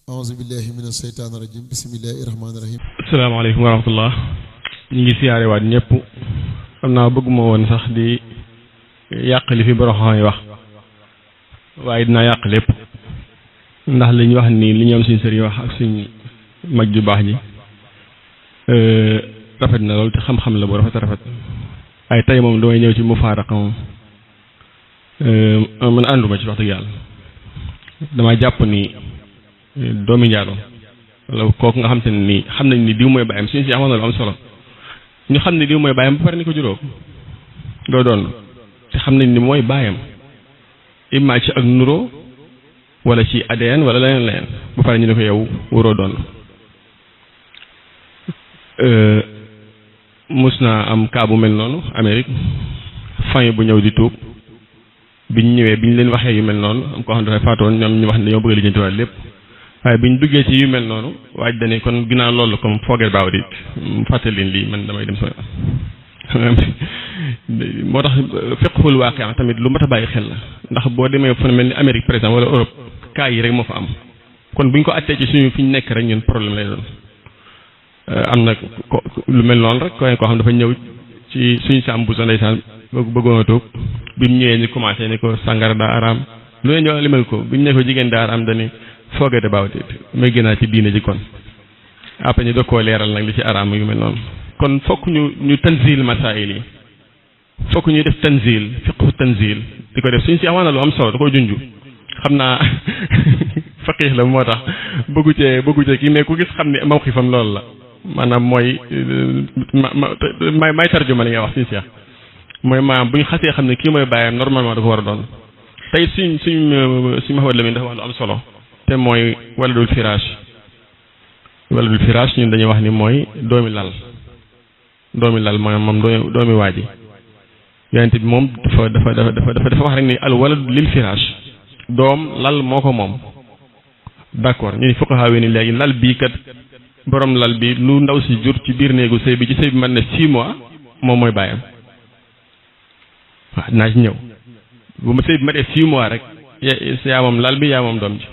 auzu billahi mina sheytaani rajim bismillahi rahmaani rahim. asalaamaaleykum wa rahmatullah. ñu ngi siyaare waat ñëpp. xam naa bëgguma woon sax di yàq li fi borom xam yi wax waaye dinaa yàq lépp ndax li ñu wax nii li ñoom suñ sëriñ wax ak suñ mag ju baax ji rafet na loolu te xam-xam la bu rafet a rafet waaye tey moom damay ñëw ci mufaaraqa moom man ànduma ci wax dëgg yàlla. dama jàpp ni doomi njaaloo wala kooku nga xam te ne nii xam nañ ni diw mooy bàyyam suñu si amoon na lu am solo ñu xam ne diw mooy bàyyam ba pare ni ko juróom doo doon te xam nañ ni mooy bàyyam imma ci ak nuroo wala ci ADN wala leneen ba pare ñu ne ko yow waroo doon. mus naa am cas bu mel noonu Amérique famille bu ñëw di tuub biñ ñëwee biñ leen waxee yu mel noonu am koo xam ne dafay faatoon ñoom ñu wax ne dañoo bëgg a lijjantiwaat lépp waaye biñ duggee ci yu mel noonu waaj dane kon ginnaaw loolu comme foogee baaw dit fàttali leen lii man damay dem sama moo tax fiqhul waaqi' tamit lu mat a bàyyi xel la ndax boo demee fu mel ni Amérique par exemple wala Europe cas yi rek moo fa am kon buñ ko attee ci suñu fi ñu nekk rek ñun problème lay doon. am na ko lu mel noonu rek koo xam dafa ñëw ci suñu sàmm bu sa ndeysaan bëggoon a toog bi mu ñëwee ñu commencé ni ko sàngara daa araam lu ne ñoo limal ko bi ñu ne ko jigéen daa araam dañuy foogate baaw it may gënaat ci diine ji kon après ñu doog koo leeral nag li ci araam yu mel noonu. kon fokk ñu tanzil masail yi fokk ñu def tanzil fiqhu tanzil di ko def suñu si amoon na lu am solo da koy junj xam naa faqih la moo tax bëggu cee kii mais ku gis xam ne mawqifam loolu la maanaam mooy may tarjuma li nga wax suñu seex mooy maanaam bu ñu xasee xam ne kii mooy bàyyam normalement da ko war a doon tey suñ Mahamad Lamine dafa wax lu am solo te mooy waladul firaash ñun dañuy wax ni mooy doomi lal mooy moom doomi waaji yonent bi moom dafa wax rek ni al waladu lil firaash doom lal moo ko moom d'accord ñu ni fuqaha ni léegi lal bii kat borom lal bi lu ndaw si jur ci biir néegu sëy bi ci sëy bi mën na 6 mois moom mooy bàyyam waaw dinaa ci ñëw bu ma sëy bi ma dee 6 mois rek yaa moom lal bi yaa moom doom ji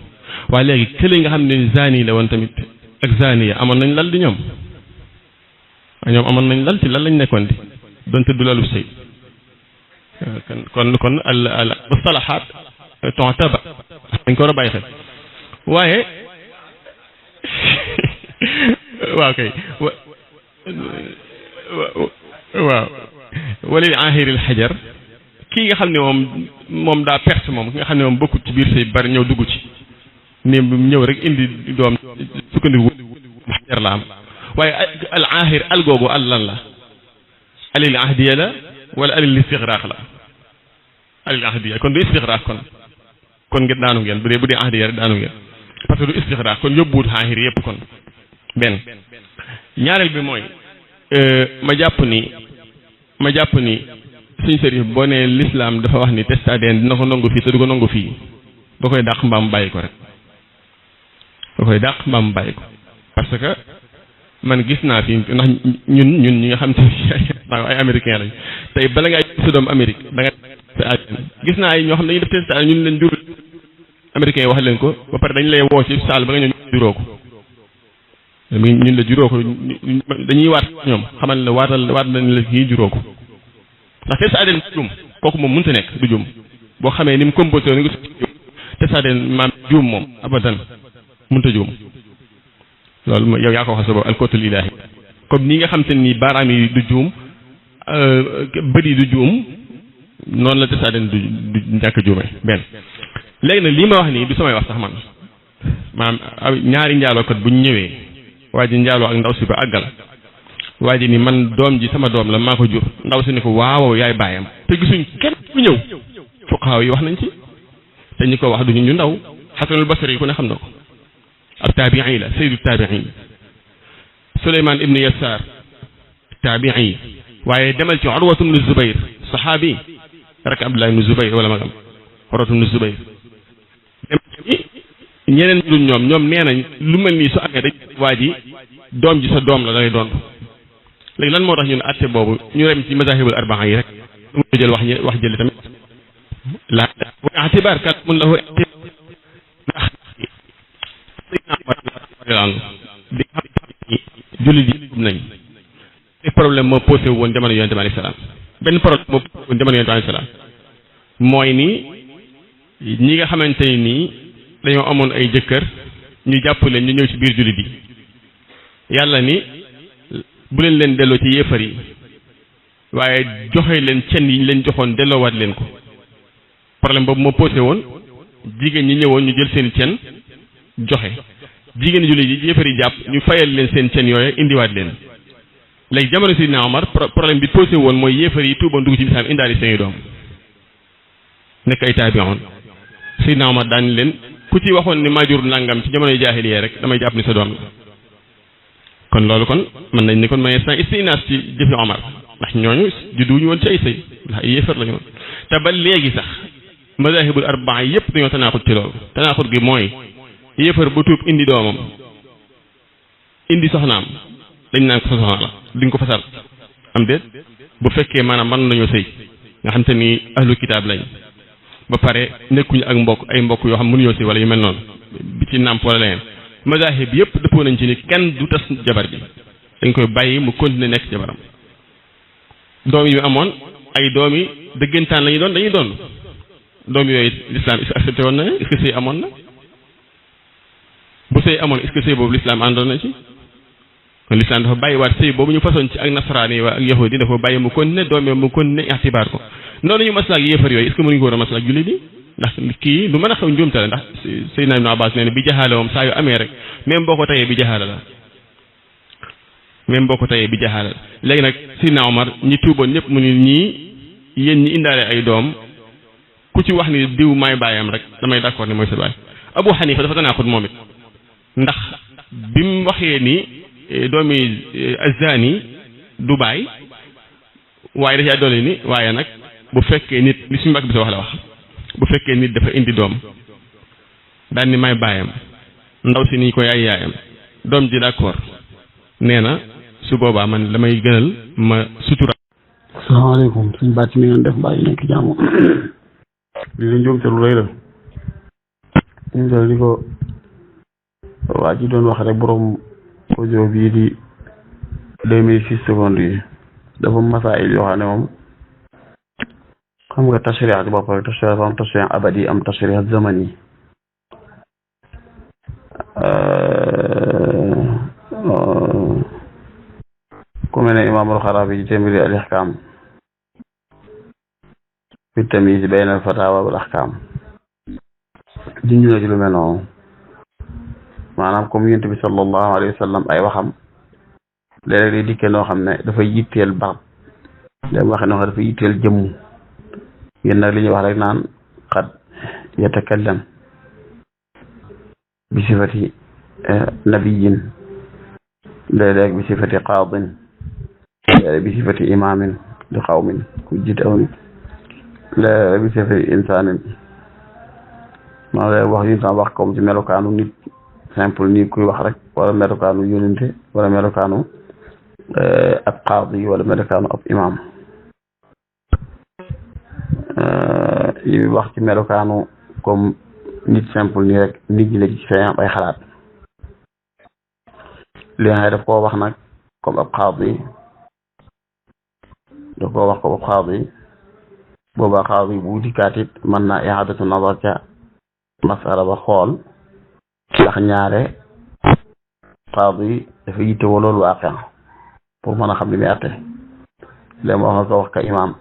waaye léegi kële nga xam ne zani la woon tamit ak zaniya amoon nañ lal di ñoom amoon nañ lal ci lan lañ nekkoon di donte du lalu sëy kon al mustalahaat tu'tabar dañ ko war a bàyyi xel waaye waaw kay waaw walil ahiril xajar kii nga xam ne moom daa perte moom ki nga xam ne moom bokkut ci biir say bari ñëw dugg ci ni ñëw rek indi doom sukkandiku xajar la am waaye al ahir al googu al lan la alil ahdiya la wala alil istixraaq la alil ahdiya kon du istixraaq kon ngeen daanu ngeen bu dee ahdiya rek daanu ngeen parce que du istixraaq kon yóbbuwut ahir yëpp kon benn ñaareel bi mooy ma jàpp ni suñ sëriñ boo nee l'islam dafa wax ni test ADN dina ko nangu fii te du ko nangu fii da koy dàq mbaam bàyyi ko rek da koy dàq mbaam bàyyi ko parce que man gis naa fi ndax ñun ñi nga xam te ay américain lañ tey bala ngay sa doom Amérique da nga gis naa ay ñoo xam ne dañuy def test ADN ñun leen jur américain yi wax leen ko ba pare dañ lay woo ci saal ba nga ñëw juróo ko ñun la juróo ko dañuy waat ñoom xamal ne waat nañ la kii juróo ko ndax test ADN juum kooku moom mënut a nekk du juum boo xamee ni mu composé ni nga test ADN maam juum moom abadan mënut a juum loolu mooy yow yaa ko wax sa bopp alkootul ilaahi comme ni nga xam te ni baaraam yi du juum bët yi du juum noonu la test ADN du ñàkk a juume benn léegi nag lii ma wax nii du samay wax sax man maanaam ñaari njaalookat bu ñu ñëwee waa ji njaaloo ak ndaw si ba àggal waa ji ni man doom ji sama doom la maa ko jur ndaw si ni ko waaw yaay baayam te gisuñ kenn ku ñëw fuqahaa yi wax nañ ci te ñi ko wax duñu ñu ndaw Hasanul Basri ku ne xam na ko ab taabi'i la sayyidu taabi'in Suleymaan ibn Yasaar taabi'i waaye demal ci Urwatu ibn Zubayr saxaabi rek Abdullah ibn Zubayr wala magam Urwatu ibn Zubayr ñeneen dul ñoom nee nañ lu mel nii su amee dañ waa ji doom ji sa doom la da ngay doon léegi lan moo tax ñun àtte boobu ñu rem ci mazahibul arbaa yi rek mu jël wax jëli tamit la atibaar kat mun la bi nga xam ne jullit yi nañ te problème moo posé woon jamono yonente bi alayhi salaam benn problème moo posé woon jamono yonente bi alayhi salaam mooy ni ñi nga xamante ni nii dañoo amoon ay jëkkër ñu jàpp leen ñu ñëw ci biir jullit yi yàlla ni bu leen delloo ci yéefar yi waaye joxe leen cen yi ñu leen joxoon delloowaat leen ko problème boobu moo posé woon jigéen ñi ñëwoon ñu jël seen cen joxe jigéen jullit yi yéefar yi jàpp ñu fayal leen seen cen yooyu indiwaat leen léegi jamono Seydina Omar problème bi posé woon mooy yéefar yi tuuboon dugg ci lislaam indaali seeni doom nekk ay taabi'oon Seydina Omar daan leen ku ci waxoon ni maajur nangam ci jamonoy jaahiliya rek damay jàpp ni sa doom la kon loolu kon mën nañ ni kon may sans istinaas ci jëfi Omar ndax ñooñu judduwuñu woon ci ay sëy ndax ay yéefar lañu woon te ba léegi sax mazahibul arbaa yépp dañoo tanaaxut ci loolu tanaaxut gi mooy yéefar bu tuub indi doomam indi soxnaam dañ naan ko sa soxna la duñ ko fasal am déet bu fekkee maanaam mën nañoo sëy nga xam te ni ahlu kitaab lañ ba pare nekkuñu ak mbokk ay mbokk yoo xam mënuñoo sëy wala yu mel noonu bi ci nàmp wala leneen mazahib yépp dëppoo nañ ci ni kenn du tas jabar ji dañ koy bàyyi mu continuer nekk jabaram doom yi amoon ay doom yi dëggantaan lañuy doon dañuy doon doom yooyu l'islam est-ce que accepté woon na est-ce que sëy amoon na bu sëy amoon est-ce que sëy boobu l'islam àndoon na ci kon l'islam dafa bàyyi waat sëy boobu ñu façon ci ak nasaraan yi waa ak yahudi dafa bàyyi mu continuer doom yi mu continuer ixtibaar ko noonu ñu maslaa ak yéefar yooyu est-ce que mënuñu ko war a maslaa ak jullit yi ndax kii lu mën a xew njuumte la ndax Seydina Ibn Abbas nee na bi jaxaala moom saa yu amee rek même boo ko tayee bi jaxaala la même boo ko tayee bi jaxaala la léegi nag Seydina Omar ñi tuuboon ñëpp mu ni ñii yéen ñi indaale ay doom ku ci wax ni diw maay baayam rek damay d'accord ni mooy sa baay Abu Hanifa dafa tanaaxut moom it ndax bi mu waxee ni doomi azani du baay waaye da caa dolli ni waaye nag bu fekkee nit li suñu mbàkk bi sa wax la wax bu fekkee nit dafa indi doom daal ni may baayam ndaw si ni ko yaay yaayam doom ji d'accord nee na su boobaa man damay gënal ma sutura. asalaamaaleykum suñu bàcc mi ngeen def bàyyi nekk jàmm li la njuumte lu rëy la ñu li ko waa ji doon wax rek borom audio bii di 2006 secondes yi dafa masaayil yoo xam ne moom xam nga tashriix ci bopp rek tashriix am tashriix abadi am tashriix zamani ku mel ne imaamul Xaraabi ci téeméeri al ihkaam fi tamyiiz bayna al fataawa wal ahkaam junj na ci lu mel noonu maanaam comme Yonent bi sallallahu alayhi wa sallam ay waxam léeg-léeg day dikkee noo xam ne dafay yitteel barab léegi waxe noo xam ne dafay yitteel jëmm yéen nag li ñuy wax rek naan qad yatakallam bi sifati nabiyin léeg-léeg bi sifati qaadin léeg-léeg bi sifati imaamin li qawmin ku jiite aw nit léeg-léeg bi sifati insaanin noonu lay wax yu ñu wax comme ci melokaanu nit simple nii kuy wax rek wala melokaanu yónente wala melokaanu ab qaadi wala melokaanu ab imaam yi wax ci melokaanu comme nit simple nii rek nit ñi la ci feeñ ay xalaat li nga daf koo wax nag comme ab qaadi daf koo wax comme ab qaadi boobaa qaadi bu dikkaat it mën naa i'aadatu nazar ca masala ba xool ndax ñaare qaadi dafa yittewoo loolu waaqe pour mën a xam li muy àtte léegi moo xam ko wax ka imaam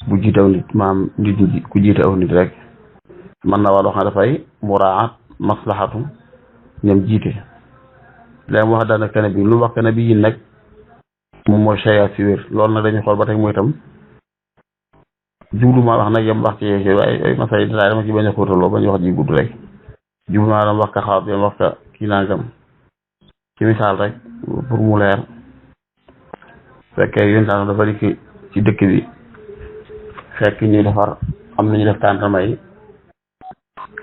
bu jiitaw nit maam nit ñi ku jiite aw nit rek mën na waa loo xam ne dafay muraat maslahatu ñoom jiite léegi mu wax daana kene bi lu wax kene bi yin nag moom mooy sharia si wér loolu nag dañuy xool ba tey mooy itam jublu maa wax nag yam wax ci waaye masay détail dama ci bañ a xóotaloo bañ wax ji gudd rek jublu maa dama wax ka xaab yam wax ka kii nangam ci misaal rek pour mu leer fekkee yontaan dafa dikk ci dëkk bi fekk ñuy defar am nañu def tàndarma yi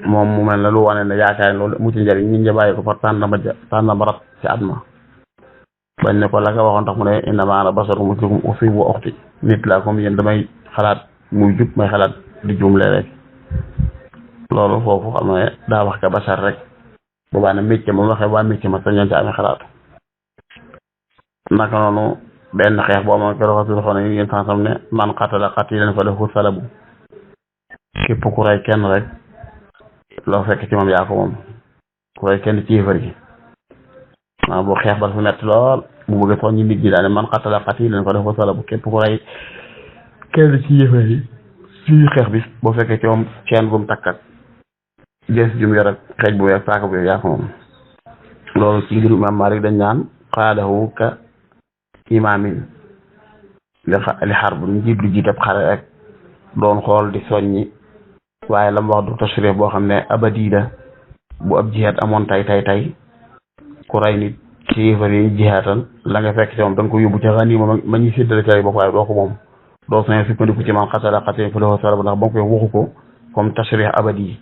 moom mu mel ne lu wane ne yaakaar ne loolu mu ci njëriñ ñi ñu bàyyi ko par tàndarma rab ci at ma bañ ne ko la nga waxoon tax mu ne innamaa ana basharun mislukum usiibu wa uxti nit laa comme yéen damay xalaat muy jub may xalaat di jumle rek loolu foofu xam ne daa wax ka bashar rek boobaa nag métier moom waxee waa métier ma sañoon ci amee xalaat naka noonu benn xeex boo ma ko raxasul xone yi ngeen sansam ne man qatala qatilan fa lahu salabu képp ku rey kenn rek loo fekk ci moom yaa ko moom ku rey kenn ci yéefar yi waaw boo xeex ba dafa metti lool bu bëgg soññi nit ñi daane man qatala qatilan fa lahu salabu képp ku rey kenn ci yéefar yi ci xeex bi boo fekkee ci moom ceen bu mu takk ak gës jum yor ak xeej bu yor saaka bu yor yaa ko moom loolu ci ngiru Imaam Maalik dañ naan qaadahu ka imaamin li xar bu njiit lu jiitab xare rek doon xool di soññi waaye la mu wax du tashrif boo xam ne abadi la bu ab jihaat amoon tay ku rey nit ci yéefar yi jihaatal la nga fekk ci moom da nga ko yóbbu ci xaniima ma ñuy séddale ci bokk waaye doo ko moom doo sañ sukkandiku ci man qatala qatilan fa lahu salabu ndax ba nga koy waxu ko comme tashrih abadi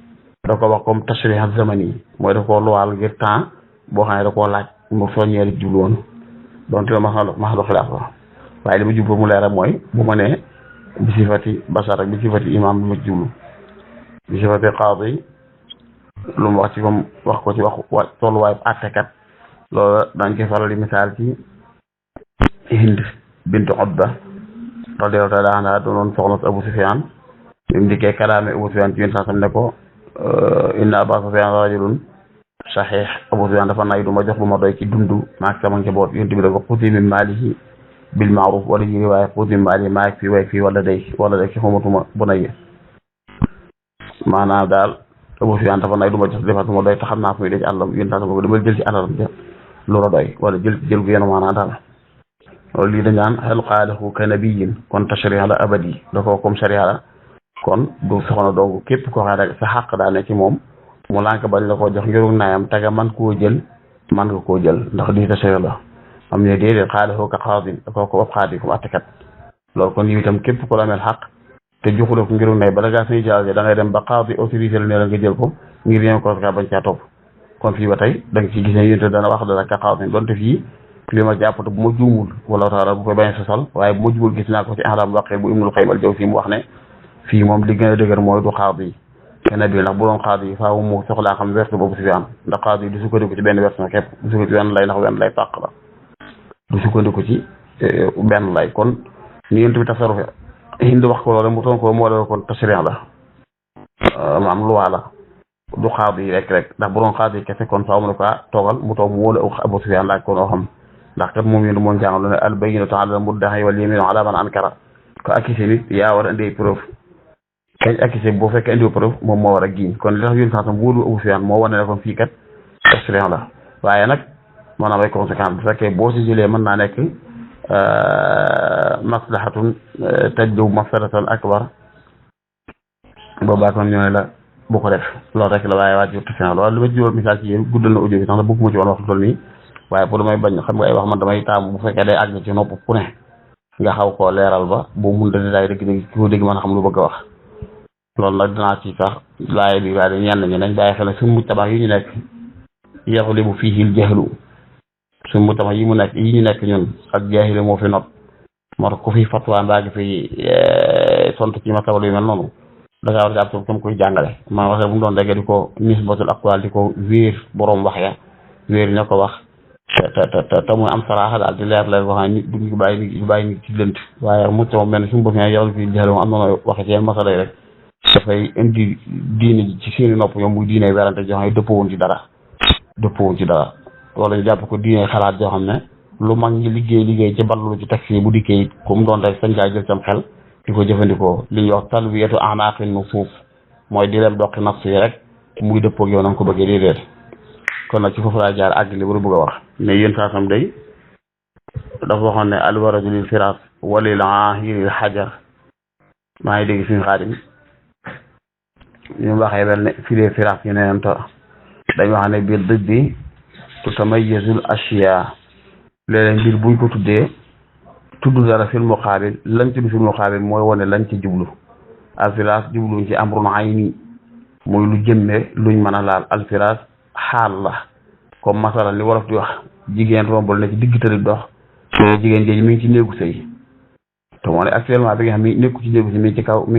da ko wax comme tashrih zamani mooy da koo luwaal ngir temps boo xam ne da koo laaj mu soññee rek jublu woon donte la maxalu xilaaf la waaye li ma jublu mu leeral mooy bu ma nee bi sifati basar ak bi sifati imam bi ma jublu bi sifati qaadi lu mu wax ci comme wax ko ci wax tolluwaayu àttekat loolu dañ koy faral di misaal ci Hind bintu Utba radiyallahu taala anha doonoon soxna si Abu Sufyaan bi mu dikkee kalaame Abu Sufyaan ci yéen sansam ne ko inna Aba Sufyaan rajulun saxiix Abu Sufyaan dafa nay du ma jox lu ma doy ci dundu maag sama njaboot yonent bi da ko xusi min maalihi bil maaruf wala ji waaye xusi min maalihi maag fii way fii wala day ci xamatuma bu nay maanaam daal Abu Sufyaan dafa nay du ma jox defat ma doy te xam naa fu muy dee ci àllam yéen sansam ko dama jël ci àllam ja lu la doy wala jël gu yenu maanaam daal loolu lii dañ naan xel qaalahu ka nabiyin kon tashriha la abadi da ko comme sharia la kon du soxna dong képp koo xam ne sa xàq daa ne ci moom mu lànk bañ la koo jox ngiru naayam taga man koo jël man nga koo jël ndax lii tashriha la am ne déedéet qaalahu ka qaadin da ko ab qaadi comme attekat loolu kon yow itam képp ku la amel xàq te joxuloo ko ngiru naay bala ngaa suñu jaal da ngay dem ba qaadi autorisé la ne la nga jël ko ngir ñeen ko ka bañ caa topp kon fii ba tey da nga ci gis ne yénte dana wax dara ka qaadin doonte fii li ma jàppate bu ma juumul wala taala bu koy bañ sosal waaye bu ma jubul gis naa ko ci Ihraam Waqi bu Ibnul Qayyim al-Jawzi mu wax ne fii moom li gën a dëgër mooy du qaadi kenn bi ndax bu doon qaadi yi faaw mu soxlaa xam version boobu Sufyaan ndax qaadi yi du sukkandiku ci benn version képp du sukkandiku ci wenn lay ndax wenn lay pàq la du sukkandiku ci benn lay kon ni yént bi tasarrufe Hind wax ko loolu mu toon ko moo la kon tashrih la maam luwaa la du qaadi yi rek ndax bu doon qaadi yi kese kon faaw mu ne ko toogal mu toog mu wóolu Abu Sufyaan laaj ko noo xam ndax kat moom yéen moo jàngal lu ne al bayyinatu ala al-mudda'i wal yaminu ala man ankara ko accusé nit yaa war a indi preuve kañ accusé boo fekkee indi preuve moom moo war a giñ kon li tax yéen sax wóolu Abu Sufyaan moo wane ne kon fii kat tashriih la waaye nag mën naa may conséquence bu fekkee boo si jëlee mën naa nekk maslahatun tajlibu mafsadatan akbar boobaa kon ñooy la bu ko def loolu rek la waaye waa ji tashriih loolu li ma jiwoon misaal ci yéen guddal na audio bi sax na bëgguma ci woon wax lu toll nii waaye pour damay bañ xam nga ay wax man damay taamu bu fekkee day àgg ci nopp ku ne nga xaw koo leeral ba boo mun da détail dëgg dëgg ki ko dégg mën a xam lu bëgg a wax loolu nag dinaa ci sax laaye bi waaye ñenn ñi nañ bàyyi xel suñu mujtama yi ñu nekk yaxlibu fiihil jahlu suñu mujtama yi ñu nekk ñun ak jaahili moo fi not moo tax ku fi fatwa mbaa gi fi sont ci masawal yu mel noonu da ngaa war a jàpp comme koy jàngale maa waxee bu mu doon rek di ko nisbatul aqwaal di ko wéer boroom wax ya wéer ña ko wax te muy am saraaxa daal di leer boo xam ne nit duñ ko bàyyi nit ci lënt waaye mu moom mel ne suñu bopp yow fi jaxle moom am na waxe ci yenn masala yi rek dafay indi diine ci seeni nopp ñoom muy diine werante joo xam ne dëppowoon ci dara wala ñu jàpp ko diine xalaat joo xam ne lu mag ñi liggéey ci ballu ci taxi bu dikkee ku mu doon rek sañ kaa jël sam xel di ko jëfandikoo li ñuy wax talwiyatu anaaqin nusuus mooy di leen doqi nafs yi rek muy dëppoog yow na nga ko bëggee di réer kon nag ci foofu laa jaar àgg li bu bëgg a wax ne yéen saa sam day dafa waxoon ne alwaraju lil firaas walil aahiril xajar maa ngi dégg suñu xaadim ñu waxee wel ne firee firaas yi neen ta dañ wax ne biir dëj bi tutamayazul ashiya léeg-léeg mbir buñ ko tuddee tudd dara fil muqaabil lañ tudd fil muqaabil mooy wane lañ ci jublu alfiraas jubluñ ci amrun ayni mooy lu jëmme luñ mën a laal alfiraas xaal la comme masala li wolof di wax jigéen rombal na ci digg tali dox jigéen jooju mi ngi ci néegu sëy te moo ne actuellement bi nga xam mi nekku ci néegu sëy mi ngi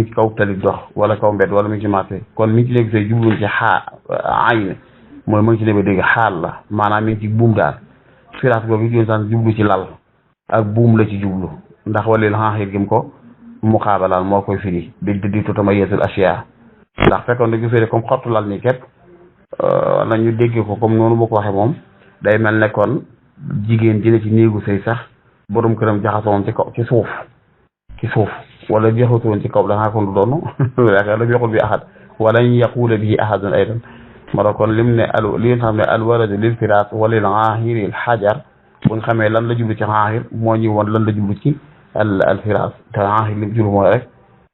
ci kaw tali dox wala kaw mbedd wala mi ngi ci marché kon mi ngi ci néegu sëy jubluñ ci ayn mooy ma ngi ci demee dégg xaal la maanaam mi ngi ci buum daal firaas boobu yoon sax jublu ci lal ak buum la ci jublu ndax walil xaaxir gim ko muqaabalaan moo koy firi di tutamayyazul asyaa ndax fekkoon dañu firi comme xottu lal nii képp nañu dégg ko comme noonu ma ko waxee moom day mel ne kon jigéen ji ne ci néegu sëy sax borom këram jaxasoon ci kaw ci suuf wala jeexutoon ci kaw da ngaa kon du doon yaakaar la yoxul bi ahad wala ñu yaquula bihi ahadun aydan ma doon kon lim ne li nga xam ne al waladu lil firaas walil aahiril xajar bu nga xamee lan la jublu ci aahir moo ñu woon lan la jublu ci al firaas te aahir lim jublu mooy rek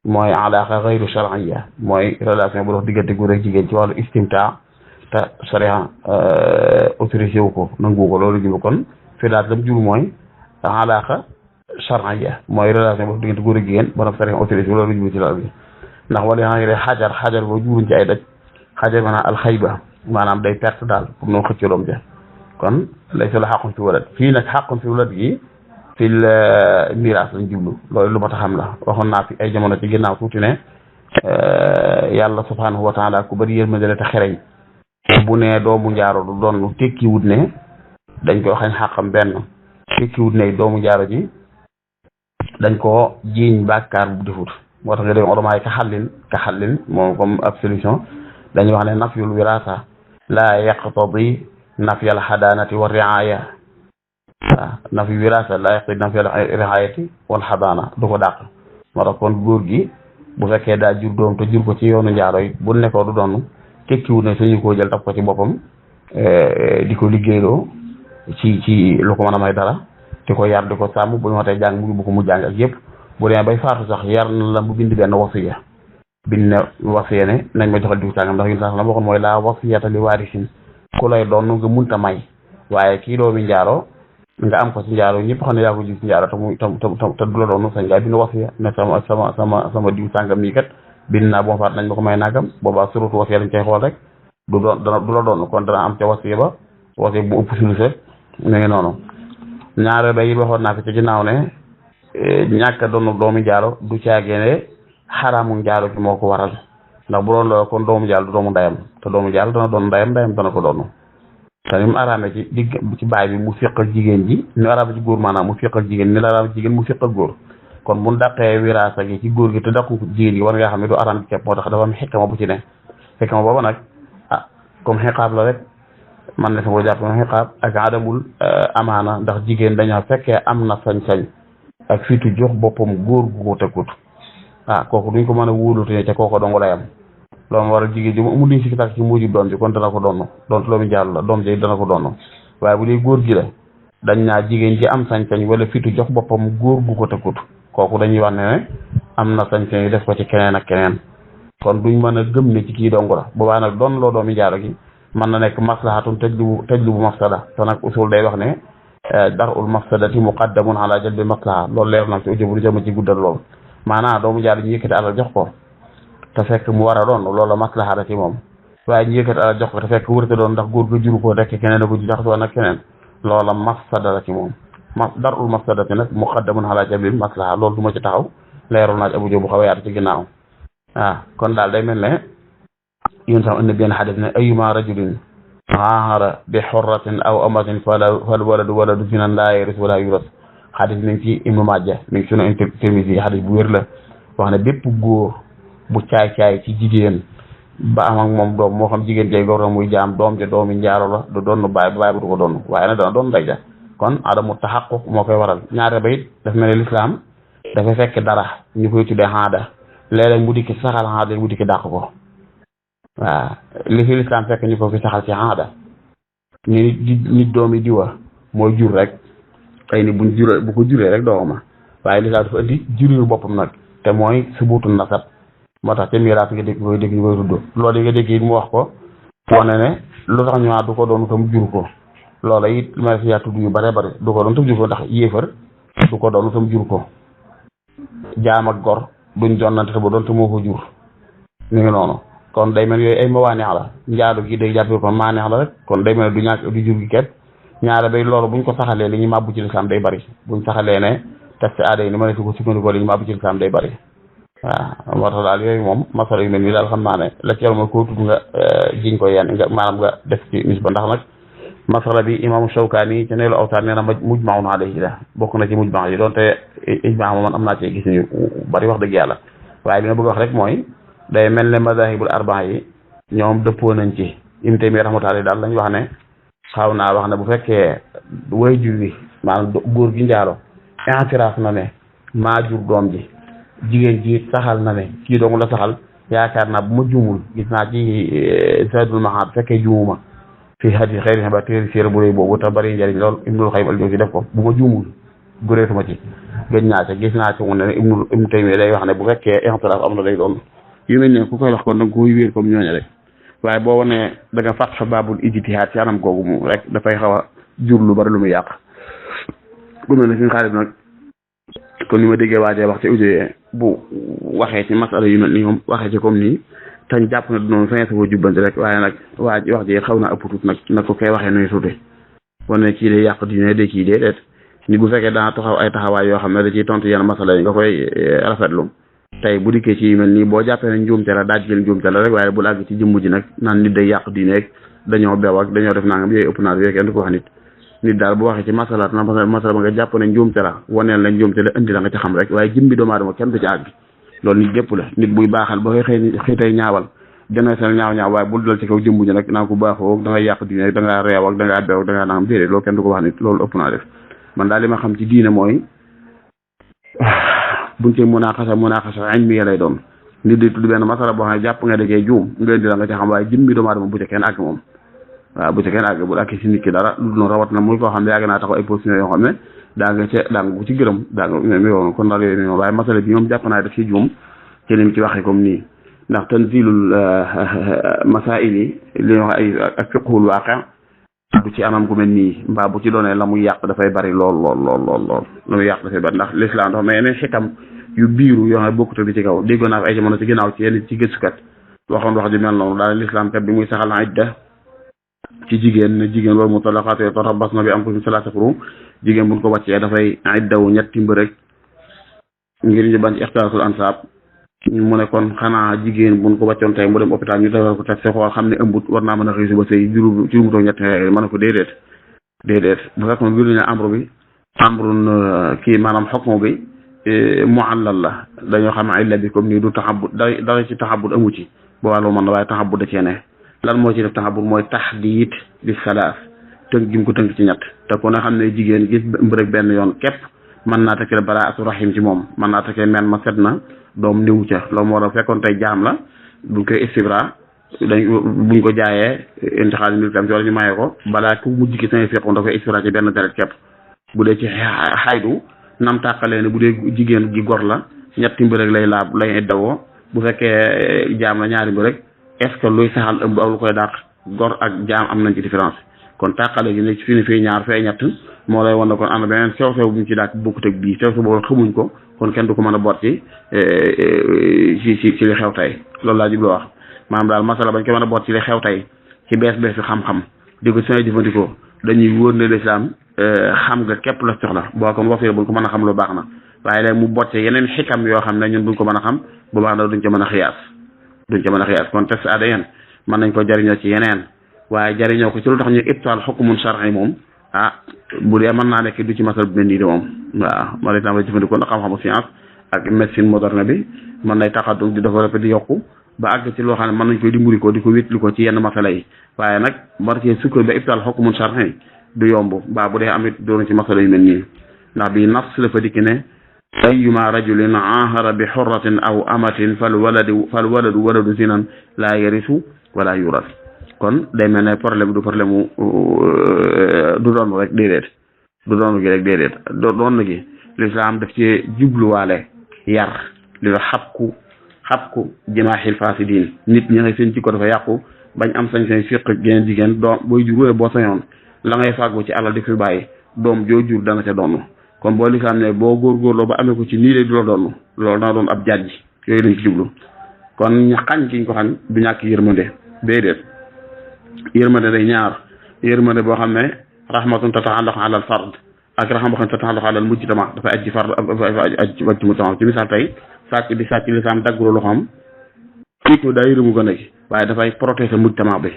mooy alaaqa gayru shar'iyya mooy relation bu dox diggante góor ak jigéen ci wàllu istimtaa te sharia autorisé wu ko nangu ko loolu jublu kon firaas lam jublu mooy alaaqa shar'iyya mooy relation bu dox diggante góor ak jigéen ba nag sharia autorisé wu loolu jublu ci loolu bi ndax wala aahir xajar boo jubluñ ci ay daj xajar maanaam alxayba maanaam day perte daal pour noo xëcc loom ja kon laysa la xaqun fi walad fii nag xaqun fi walad gi fil miraas lañ jublu loolu lu ma ta xam la waxoon naa fi ay jamono ci ginnaaw tuuti ne yàlla subhanahu wa taala ku bëri yërmande la te xereñ bu ne doomu njaaro du doon lu tekkiwut ne dañ ko xañ xàqam benn tekkiwut ne doomu njaaro ji dañ koo jiiñ bàkkaar bu defut moo tax nga dégg oramaay ka xallin moom comme ab solution dañuy wax ne nafyul wirasa la yaqtadi nafyal xadaanati wa riaya waaw nafyu wirasa la yaqtadi nafyal riayati wal xadaana du ko dàq moo tax kon góor gi bu fekkee daa jur doom te jur ko ci yoonu njaaro yi bu nekkoo du doon tekkiwut ne suñu koo jël taf ko ci boppam di ko liggéeyloo ci lu ko mën a may dara di ko yar di ko sàmm bu ñu waxtee jàng mu bu ko mu jàng ak yëpp bu demee bay faatu sax yar na la mu bind benn wasiya bind ne wasiya ne nañ ma joxal diw sàngam ndax yun sax la ma waxoon mooy la wasiyata li waarisin ku lay doon nga munta may waaye kii doomi njaaro nga am ko ci njaaro ñëpp xam ne yaa ko ji ci njaaro te du la doon sañ ngaa bind wasiya ne sama diw sàngam nii kat bind naa boo faat nañ ma ko may nagam boobaa surtout wasiya dañ koy xool rek du la doon kon dana am ca wasiya ba wasiya bu ëpp suluse mu ngi noonu ñaare ba yi waxoon naa fi ci ginnaaw ne ñàkk a doon doomi njaaro du caagee xaraamu njaalo gi moo ko waral ndax bu doon loolu kon doomu njaalo du doomu ndayam te doomu njaalo dana doon ndayam dana ko doon te ni mu araame ci baay bi mu fiq ak jigéen ji ni araame ci góor maanaam mu fiq ak jigéen ni la araame ci jigéen mu fiq ak góor kon bu daqee wiraasa gi ci góor gi te daqu jigéen gi war nga xam ne du araam ci kepp moo tax dafa am xikma bu ci ne xikma booba nag comme xiqaab la rek man ne sa ko jàpp na xiqaab ak adamul amaana ndax jigéen dañoo fekkee am na sañ-sañ ak fiitu jox boppam góor gu ko tekkut kooku duñ ko mën a wóolute ne ca kooko dong lay am loolu waral jigéen ji mu amul duñ si tak ci mujj doon ji kon dana ko donn doon loomu jàll la doom ji dana ko donn waaye bu dee góor gi la dañ naa jigéen ji am sañ-sañ wala fitu jox boppam góor gu ko tëkkut kooku dañuy wax ne am na sañ-sañ yi def ko ci keneen ak keneen kon duñ mën a gëm ne ci kii dong la boobaa nag doon loo doomi jaaro gi mën na nekk maslahatun tajlibu mafsada te nag usul day wax ne darul mafsadati muqaddamun ala jalbi maslaha loolu leer na ci ujobu lu jëm ci guddal loolu maanaam doomu jaaro ñu yëkkati alal jox ko te fekk mu war a doon loolu maslaha la ci moom waaye ñu yëkkati alal jox ko te fekk wërte doon ndax góor ga juru ko rek keneen a ko jaxasoo nag keneen loola mafsada la ci moom darul mafsadati nag muqaddamun ala jalbi maslaha loolu du ma ci taxaw leerul naa ci abu jobu xaw a yaatu ci ginnaaw kon daal day mel ne yéen sax indi benn xadis ne ayuma rajulin aahara bi xorratin aw amatin fal waladu zinan laa yaris wala yuras xadis mi ngi ci Ibnu Maaja mi ngi sunu Tirmisi xadis bu wér la wax ne bépp góor bu caay-caay ci jigéen ba am ak moom doom moo xam jigéen jay góor muy jaam doom ja doomi njaaro la du doon baay bu du ko doon waaye nag dana doon ndey ja kon adamu taxaquq moo koy waral ñaare ba it daf mel ne lislaam dafa fekk dara ñu koy tuddee xaada léeg-léeg mu dikki saxal xaada mu dikki dàq ko waaw li fi lislaam fekk ñu ko fi saxal ci xaada ñu nit doomi diwa mooy jur rek xëy ni bu ko juree rek dooma waaye lislaam dafa indi juriru boppam nag te mooy subuutu nasab moo tax te miraas nga dégg ñu koy tudd loolu yi nga dégg it mu wax ko wane ne lu tax ñu du ko doon tam jur ko loola it ma fi yaa tudd yu bare bare du ko doon tam jur ko ndax yéefar du ko doon tam jur ko jaam ak gor duñ jonnante te ba doon te moo ko jur mi ngi noonu kon day mel yooyu ay mawaaneex la njaadu gi day jàpp ko maaneex la rek kon day mel du ñàkk du jur gi ket ñaare bay loolu buñ ko saxalee li ñuy màbbu ci lislaam day bari buñ saxalee ne test aada yi ni ma ne fi ko sukkandikoo li ñu màbbu ci lislaam day bari waaw moo tax daal yooyu moom masala yu mel nii daal xam naa ne la ci mooy koo tudd nga jiñ ko yenn nga maanaam nga def ci nisba ndax nag masala bi imaamu Shawkaani ci Naylul Awtaar nee na mujmaun alayhi la bokk na ci mujmaa yi doonte ijmaa moom man am naa ci gis ñu bari wax dëgg yàlla waaye li ma bëgg wax rek mooy day mel ne madahibul arbaa yi ñoom dëppoo nañ ci Ibn Taymiyya rahmatullahi daal lañ wax ne xaw naa wax ne bu fekkee way jur wi maanaam góor gi njaalo intiraaf na ne maa jur doom ji jigéen ji saxal na ne kii dong la saxal yaakaar naa bu ma juumul gis naa ci Zaadul Ma'aad fekkee juumuma fii hadis xëy na ba téere séeré bu rëy boobu te bari njëriñ lool Ibnul Qayyim al-Jawziyya def ko bu ma juumul gureetuma ci gëj naa ca gis naa ci mu ne Ibnu Taymiyya day wax ne bu fekkee intiraaf am na day doon yu mel ne ku koy wax kon da nga koy wéer comme ñooñu rek waaye boo wane da nga fàq baabul ijtihaad ci anam googu mu rek dafay xaw a jur lu bari lu muy yàq ku mel ne suñu xaalis nag kon ni ma déggee waajee wax ci audio bu waxee ci masala yu mel nii moom waxee ci comme nii tañ jàpp na du noonu fin sa foo jubbanti rek waaye nag wax ji xaw naa ëpp tuut nag ko koy waxee nuy tuuti wane kii de yàq diine de kii déedéet ni bu fekkee dana taxaw ay taxawaay yoo xam ne da ciy tontu yenn masala yi nga koy rafetlu tey bu dikkee ci yu mel nii boo jàppee ne njuumte la daaj jël njuumte la rek waaye bul àgg ci jëmm ji nag naan nit day yàq diine ak dañoo bew ak dañoo def nangam yooyu ëpp naa yooyu kenn du ko wax nit daal bu waxee ci masala ba nga jàpp ne njuumte la waneel la njuumte la indi la nga ci xam rek waaye jëmbi doomu aadama kenn du ci àgg loolu nit gépp la nit buy baaxal ba xëy tey ñaawal dana seen ñaaw waaye bul dal ci kaw jëmbu ji nag naa ko baaxoo da ngay yàq diine da ngaa reew ak da ngaa bew ak da ngaa nangam déedéet loolu kenn du ko wax nit loolu ëpp naa def man daal li ma xam ci diine mooy buñ ci munaaxasa ilmiya lay doon nit di tudd benn masala boo xam ne jàpp nga da cee juum nga indi la nga ci xam waaye jëmbi doomu aadama bu ca kenn àgg moom waaw bu ca kenn àgg bul àgg si nit ki dara lu noonu rawat na muy koo xam ne yàgg naa taxaw ay position yoo xam ne daa nga ko ci gërëm daa nga yoon kon daal yooyu noonu waaye masala bi moom jàpp naa daf ci juum ci ni mu ci waxee comme nii ndax tanzilul masail yi li ñuy wax ay ak fiqhul waaqi du ci anam gu mel nii mbaa bu ci doonee la muy yàq dafay bari lool la muy yàq dafay bari ndax l'islam dafa may yeneen xikam yu biiru yoo xam ne bokkut bi ci kaw déggoon naa fi ay jamono ci ginnaaw ci yenn ci gëstukat waxoon wax ju mel noonu daal l'islam kat bi muy saxal idda ci jigéen loolu mutallaqaat yatarabbasna bi anfusihinna salaasa quruu jigéen buñ ko wàccee dafay iddawu ñetti mbir rek ngir ñu bañ ci ixtilaatul ansaab mu ne kon xanaa jigéen buñ ko wàccoon tey mu dem hôpital ñu defal ko test xool xam ne ëmbut war naa mën a xëy suba sëy juróom toog ñetti xeer mën a ko déedéet bu fekkoon biir ñu amru bi amrun kii maanaam xokmu bi muallal la dañoo xam illa bi comme nii du taxabut dara ci taxabut amu ci boo wàllu mën na waaye taxabut da cee ne lan moo ci def taxabut mooy taxdiid bi salaas tënk gi mu ko tënk ci ñett te ku ne xam ne jigéen gis mbërëg benn yoon képp mën naa tekkee baraatu rahim ci moom mën naa tekkee men ma set na doom niwu ca loolu moo tax fekkoon tey jaam la buñ koy istibra buñ ko jaayee intixaal milkam ci wala ñu maye ko balaa ku mujj ki sañ fekkoon da koy istibra ci benn deret képp bu dee ci xaydu nam tàqalee ne bu dee jigéen gi gor la ñetti mbir rek lay dawoo bu fekkee jaam la ñaari mbir rek est-ce que luy saxal ëmb ak lu koy dàq gor ak jaam am nañ ci différence kon tàqale gi ne fii ni fii ñaar fee ñett moo lay wan ne kon am na beneen sew-sew bu ñu ci dàq bokkut ak bii sew-sew boobu xamuñ ko kon kenn du ko mën a boot ci li xew tey loolu laa jubloo wax maanaam daal masala bañ ko mën a boot ci li xew tey ci bees bi xam-xam di ko sooy jëfandikoo dañuy wóor ne lislaam xam nga képp la soxla boo kon waxee buñ ko mën a xam lu baax na waaye léegi mu boot ci yeneen xikam yoo xam ne ñun buñ ko mën a xam bu baax na duñ ca mën a xiyaas kon test ADN mën nañ ko jariñoo ci yeneen waaye jariñoo ko ci lu tax ñu ibtaal xukmun shar'i moom bu dee mën naa nekk du ci masal bu mel nii de moom waaw ma lay tàmbali jëfandikoo na xam-xamu science ak médecine moderne bi mën nay taxaddum di développé di yokku ba àgg ci loo xam ne mën nañ koy dimbali ko di ko wétli ko ci yenn masala yi waaye nag war cee sukkar ba ibtaal xukmun shar'i du yomb mbaa bu dee amit doon ci masala yu mel nii ndax bii nafs la fa dikki ne ayyuma rajulin ahara bi xurratin aw amatin fal waladu waladu zinan laa yarisu wala yuras kon day mel ne problème du problème mu du doon rek déedéet du doon gi rek déedéet doon gi lislaam daf ci jubluwaale yar li la xabku jimaaxil faasidiin nit ñi nga seen jikko dafa yàqu bañ am sañ-sañ fiq geneen jigéen doom booy jur boo sañoon la ngay fàggu ci alal di fi bàyyi doom joo jur dana ca donn kon boo lislaam ne boo góorgóorloo ba amee ko ci nii lay du la donn loolu dana doon ab jàjj yooyu lañ ci jublu kon ñu xañ kiñ ko xañ du ñàkk yërmande déedéet yërmande day ñaar yërmande boo xam ne rahmatun tata'allaqu ala al fard ak raxam boo xam ne sa tax doxalal mujj tama dafay aj ci far dafay aj ci mujj tama ci misaal tey sàcc bi sàcc lislaam daggulu loxoom kii ko day yërëmu gën a gi waaye dafay protéger mujj tama bi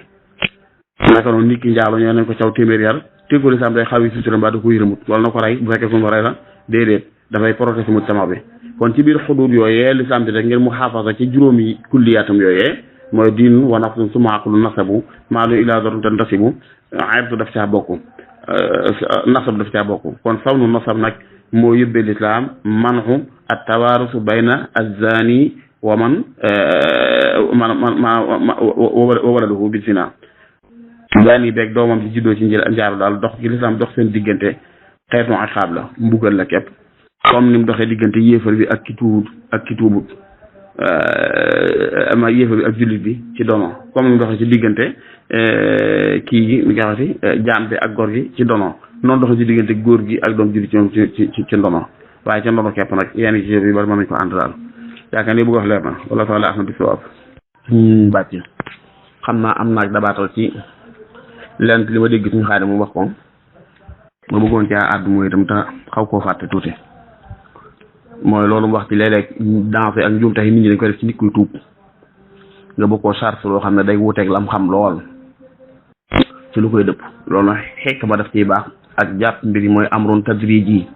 naka noonu nit ki njaalo ñoo nañ ko caw téeméer yar kii ko lislaam day xaw yi sutura mbaa da ko yërëmut loolu na ko rey bu fekkee ko rey la déedéet dafay protéger mujj tama bi kon ci biir xuduud yooyee lislaam bi rek ngir mu xaafasa ci juróomi kulliyaatam yooyee mooy diin wa nafsun summa aqlu nasabu maalu ilaa daruratan tasibu irdu daf caa bokk nasab daf caa bokk kon saw nu nasab nag moo yóbbee lislaam manxu at tawaarusu bayna azzaani wa man waladuhu bi zina zaani beeg doomam ci juddoo ci njaaru daal dox gi lislaam dox seen diggante xeetu iqaab la mbugal la képp comme ni mu doxee diggante yéefar bi ak ki tuubut ama yéefar bi ak jullit bi ci dono comme ni mu doxee ci diggante kii gi mi nga xamante jaam bi ak góor gi ci dono noonu doxee ci diggante góor gi ak doom jullit ci moom ci ndono waaye ca ndono képp nag yenn ci bi bari mën nañ ko ànd daal yaakaar ni bëgg wax leer na wala taala ahmad bi sawaab bàcc xam naa am naag dabaatal ci lent li ma dégg suñu xaari mu wax ko ma bëggoon caa àddu mooy itam te xaw koo fàtte tuuti mooy loolu mu wax ci léeg-léeg dansé ak njuum tax nit ñi dañ koy def ci nit kuy tuub nga bëgg koo charge loo xam ne day wuuteeg lam xam lool ci lu koy dëpp loolu nag xekk ba def ciy baax ak jàpp mbir yi mooy amrun tadriji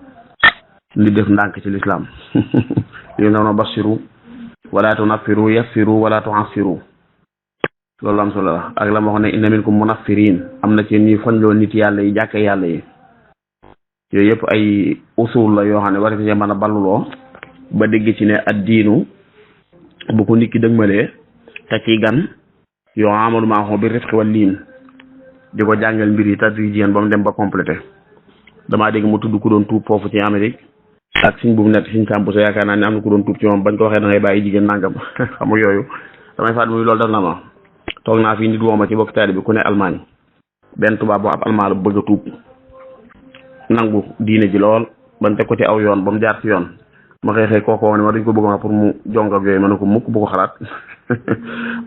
li def ndànk ci lislaam li noonu basiru wala tunaffiru yassiru wala tu'assiru loolu am solo la ak la ma wax ne inna minkum munaffirin am na ci ñuy foñloo nit yàlla yi jàkke yàlla yi yooyu yëpp ay usul la yoo xam ne war ci mën a balluloo ba dégg ci ne ad diinu bu ko nit ki dëgmalee te ci gan yoo amalu maa bi rifqi wal liin di ko jàngal mbir yi tadrijiyan ba mu dem ba complété damaa dégg mu tudd ku doon tuub foofu ci Amérique ak suñ bu mu nekk suñ sàmbu sa yaakaar naa ne am na ku doon tuub ci moom bañ ko waxee da ngay bàyyi jigéen nangam xam nga yooyu damay fàttali muy loolu def na ma toog naa fii nit wooma ci bokk taali bi ku ne Allemagne benn tubaab boo ab almaan bu bëgg a tuub nangu diine ji lool ban teg ko ci aw yoon ba mu jaar ci yoon ma xëy kookoo ne ma dañ ko bëgg ma pour mu jong ak yooyu ma ne ko mukk bu ko xalaat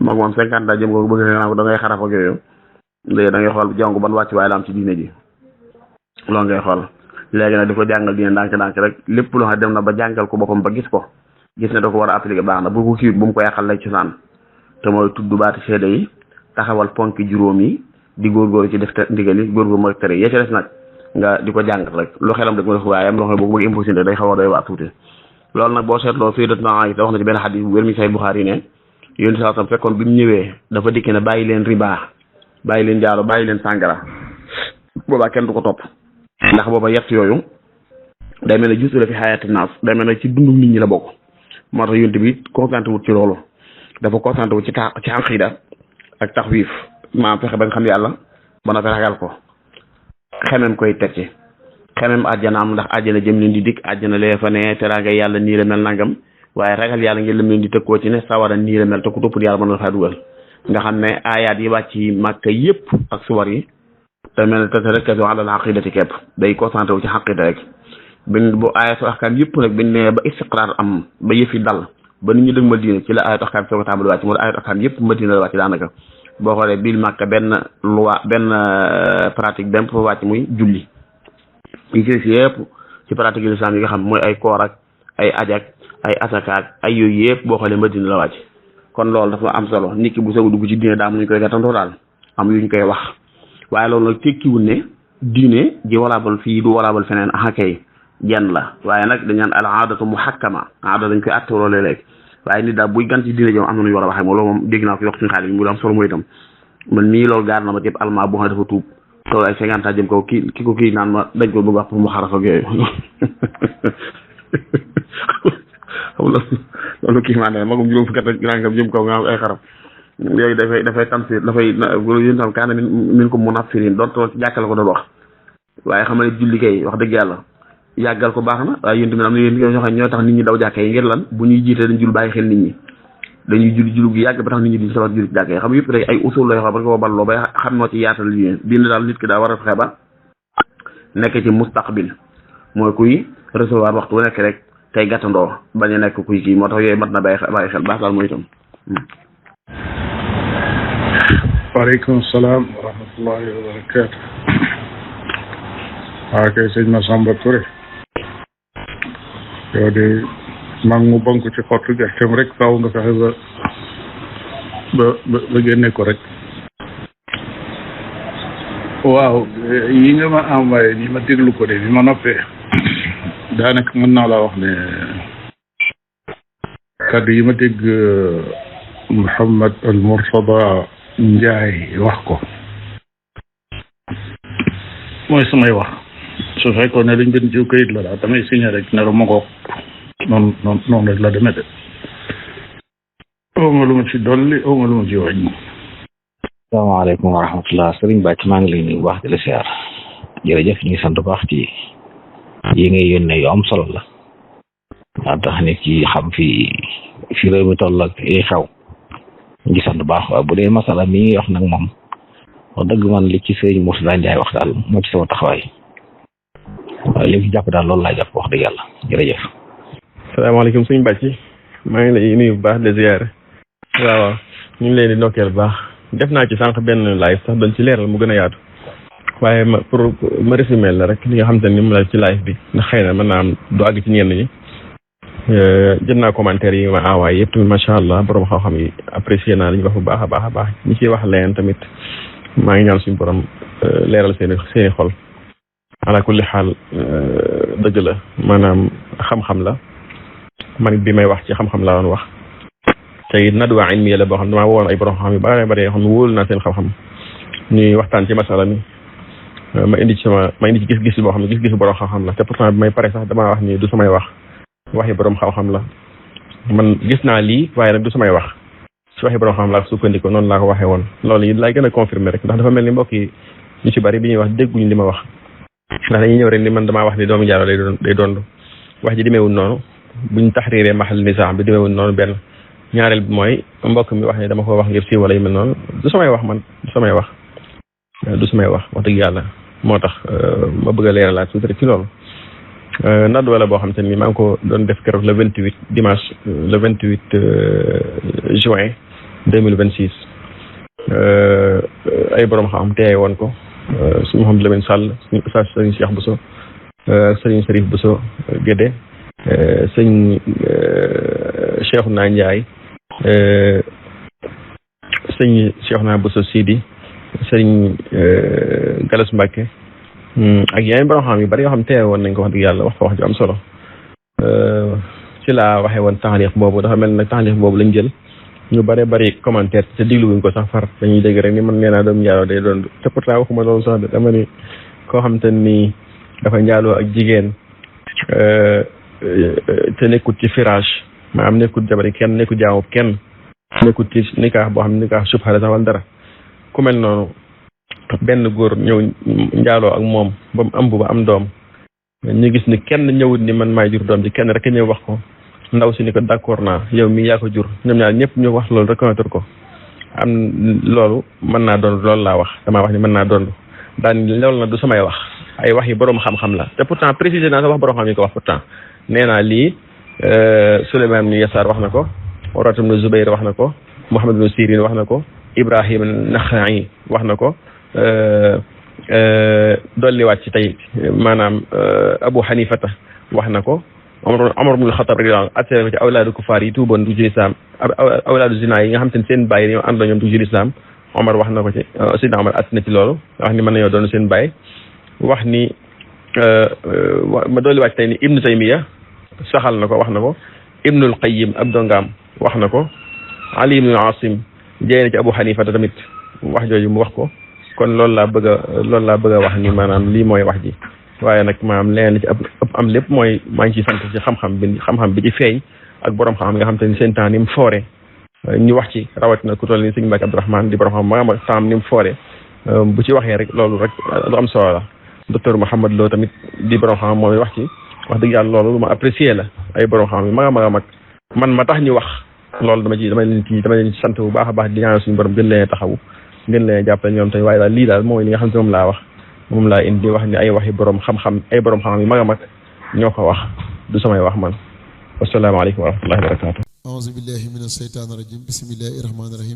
mag moom 50 ans jëm ko bëgg naa ko da ngay xaraf ak yooyu léegi da ngay xool jong ban wàcc waaye la am ci diine ji loolu ngay xool léegi nag di ko jàngal diine ndànk-ndànk rek lépp loo xam ne dem na ba jàngal ko boppam ba gis ne da ko war a appliquer baax na bu ko kiiwut bu mu ko yàqal lay cosaan te mooy tudd baati seede yi taxawal ponki juróom yi di góorgóorlu ci def ndigal yi góorgóorlu mooy tere ya ci des nag nga di ko jàng rek lu xelam rek nga def waaye am loo xam ne boo ko bëgg imposé day xaw a doy waa tuuti loolu nag boo seetloo sayyidatuna Aïcha wax na ci benn xadis bu wér mi Sahih Bukhari ne yéen saa sam fekkoon bi mu ñëwee dafa dikk ne bàyyi leen riba bàyyi leen jaaro bàyyi leen sàngara boobaa kenn du ko topp ndax booba yett yooyu day mel ne juste la fi xayaati naas day mel ne ci dundu nit ñi la bokk moo tax yonent bi concentré wut ci loolu dafa concentré wut ci aqida ak taxwiif maanaam fexe ba nga xam yàlla ba na ragal ko xemem koy teg ci xemem àjjanaam ndax àjjana jëm leen di dikk àjjana lee fa ne teraanga yàlla nii la mel nangam waaye ragal yàlla ngeen lam leen di tëkkoo ci ne sawara nii la mel te ku topp yàlla mën na faa dugal nga xam ne aayaat yi wàcc ci Màkka yëpp ak suwar yi te mel ne te rek ala aqidati képp day concentré wu ci xaqida rek bin bu aayatu ahkaam yëpp nag biñ ne ba istiqraar am ba yëfi dal ba nit ñi dëgg ma diine ci la aayatu ahkaam soo ko tàmbali wàcc moo aayatu ahkaam yëpp Madina la wàcc daanaka boo xoolee biir Màkka benn loi benn pratique benn fa wàcc muy julli yi ci yëpp ci pratique l'islam yi nga xam mooy ay koor ak ay ajak ay asakaak ay yooyu yëpp boo xoolee Madina la wàcc kon loolu dafa am solo nit ki bu soog a dugg ci diine daa am ñu koy gàttandoo daal am yuñ koy wax waaye loolu nag tekkiwul ne diine ji walaabal fii du walaabal feneen axakay jenn la waaye nag dañ naan al aadatu muhakkama aada dañ koy attewloo léeg-léeg waaye nit daal buy gan ci diine jom am na nu ñu war a waxee moom loolu moom dégg naa ko yokk suñu xaalis bi mu am solo mooy itam man mii loolu gaar na ma cëpp almaa boo xam ne dafa tuub tool ay 50 ans jëm kaw ki ko kii naan ma dañ ko bëgg wax pour mu xaraf ak yooyu xam loolu kii maa ne magum juróom fukki at nangam jëm kaw nga am ay xaraf yooyu dafay tamsir dafay yéen tam kaana min ko munaffirin doon tool ci jàkkal ko doon wax waaye xam ne julli kay wax dëgg yàlla yàggal ko baax na waaye yéen tamit am na yéen ñoo xam ñoo tax nit ñi daw jàkka yi ngir lan bu ñuy jiite dañ jul bàyyi xel nit ñi dañuy julli gi yàgg ba tax nit ñi di sawar julli ci jàkka yi xam yëpp rek ay usul la yoo xam ne ko balloo ba xam noo ci yaatal diine daal nit ki daa war a fexe ba nekk ci mustaqbil mooy kuy recevoir waxtu bu nekk rek tey gàttandoo bañ a nekk kuy kii moo tax yooyu mat na bàyyi xel baax daal mooy itam waaleykum salaam wa rahmatullahi wa barakatu waaw kay sëñ Massamba Touré yow de mag mu bonk ci xottu gerteem rek faaw nga fexe ba génne ko rek. waaw yi nga ma envoyé ni ma déglu ko de bi ma noppee daanaka mën naa la wax ne kàddu yi ma dégg Mouhamed al Mourtada Ndiaye wax ko mooy samay wax su fekkoon ne dañ bind ci kayit la daal damay signé rek ne ma ko noonu rek la demee de awma lu ma ci dolli awma lu ma ci wàññi. salaamaaleykum wa rahmatullah sëriñ Bàcc maa ngi lay nuyu bu baax di la siyaar jërëjëf ñu ngi sant bu baax ci yi ngay yónnee yu am solo la daa tax nit ki xam fi réew mi toll ak yi xew ñu ngi sant bu baax waaye bu dee masala mi ngi wax nag moom wax dëgg man li ci sëriñ Moussa Ndiaye wax daal moo ci sama taxawaay waaye li ci jàpp daal loolu laa jàpp wax dëgg yàlla jërëjëf. salaamaaleykum sëriñ Bàcc maa ngi lay nuyu bu baax de ziyaar waaw ñu ngi leen di ndokkeel bu baax. def naa ci sànq benn live sax doon ci leeral mu gën a yaatu waaye ma résumé la rek li nga xam te ni mu la ci live bi ndax xëy na mën naa am du àgg ci ñenn ñi jot naa commentaire yi ma envoyé yëpp tamit macha allah borom xam-xam yi apprécié naa li ñu wax bu baax a baax a baax ñi ciy wax leen tamit maa ngi ñaan suñu borom leeral seeni xol ala kulli xaal dëgg la maanaam xam-xam la man bi may wax ci xam-xam laa doon wax. tey nadwa ilmiya la boo xam ne damaa woon ay borom xam yu bare yoo xam ne wóolu naa seen xam-xam ñuy waxtaan ci masala mi ma indi ci gis-gis boo xam ne gis-gisu borom xam-xam la te pourtant bi may pare sax damaa wax ni du samay waxi borom xam-xam la man gis naa lii waaye nag du samay wax si waxi borom xam laa ko sukkandiku noonu laa ko waxee woon loolu yi laay gën a confirmer rek ndax dafa mel ni mbokk yi ñu ci bari bi ñuy wax dégguñu li ma wax ndax dañuy ñëw rek ni man damaa wax ni doomu jaaro day dond wax ji demeewul noonu buñ taxriiree mahal nisaam bi demeewul noonu benn ñaareel bi mooy mbokk mi wax ne dama ko wax ngir siiw wala yu mel noonu du samay wax man du samay wax wax dëgg yàlla moo tax ma bëgg a leeralaat tuuti rek ci loolu nadd wala boo xam te ni maa ngi ko doon def keroog le 28 dimanche le 28 juin 2026 ay borom xam teeye woon ko suñu Mouhamadou Lamine Sall suñu Oustaz sëriñ Cheikh Bousso sëriñ Serif Bousso Guédé sëñ Cheikhouna Ndiaye sëñ Cheikhouna Bousso Sidi sëriñ Galas Mbacke ak yeneen borom xam yu bari yoo xam teewe woon nañ ko wax dëgg yàlla wax fa wax ju am solo ci laa waxee woon taxalix boobu dafa mel nag taxalix boobu lañ jël ñu bari bari commentaire te digluwuñ ko sax far dañuy dégg rek ni man nee naa doom njaaloo day doon te pourtant waxuma loolu sax de dama ni koo xam te ni dafa njaaloo ak jigéen te nekkut ci firage maanaam nekkut jabari kenn nekkut jaamub kenn nekkut ci nikaax boo xam ne nikaax subha la sax wala dara ku mel noonu benn góor ñëw njaaloo ak moom ba mu ëmb ba am doom ñu gis ni kenn ñëwut ni man maay jur doom ji kenn rek ñëw wax ko ndaw si ni ko d'accord naa yow mii yaa ko jur ñoom ñaar ñëpp ñu wax loolu reconnaître ko am loolu mën naa doon loolu laa wax damaa wax ni mën naa doon daan loolu na du samay wax ay wax yi boroom xam-xam la te pourtant précisé naa sax wax boroom xam yi ko wax pourtant nee naa lii Souleymane ibn Yasaar wax na ko Urwat ibn Zubayr wax na ko Muhammad ibn Sirin wax na ko Ibrahim Naxa'i wax na ko dolliwaat ci tey maanaam Abu Hanifata wax na ko Omar ibn Xattaab radiyallaahu anhu attiré ko ci awlaadu kufaar yi tuuboon dugg ci lislaam awlaadu zina yi nga xam te ne seen bàyyi ñoo ànd ñoom dugg ci lislaam Omar wax na ko ci Sidna Omar att na ci loolu wax ni mën nañoo doon seen bàyyi wax ni ma dolliwaat ci tey ni Ibnu Taymiya saxal na ko wax na ko Ibnul Qayyim ab dongaam wax na ko Ali ibn Asim jëlee na ci Abu Hanifata tamit wax jooju mu wax ko kon loolu laa bëgg a wax ni maanaam lii mooy wax ji waaye nag maanaam leneen li ci ëpp am lépp mooy maa ngi ciy sant ci xam-xam bi ci feeñ ak borom xam nga xam te ni seen temps ni mu foore ñu wax ci rawatina ku toll ni sëñ Mbacke Abdourahmane di borom xam ma temps ni mu foore bu ci waxee rek loolu rek lu am solo la docteur Mouhamed Lo tamit di borom xam moom wax ci wax dëgg yàlla loolu lu ma apprécié la ay borom xam yi mag man ma tax ñu wax loolu dama leen ci sant bu baax a baax di ñaanal suñu borom gën leen taxawu gën leen jàppale ñoom tey waaye daal lii daal mooy li nga xam ne moom laa indi wax ni ay waxi borom xam-xam ay borom xam-xam yi mag a mag ñoo ko wax du samay wax man wasalaamaaleykum wa rahmatullahi wa barakatuh. auzu billahi mina shaytaani rajim bismillahi rahmaani rahim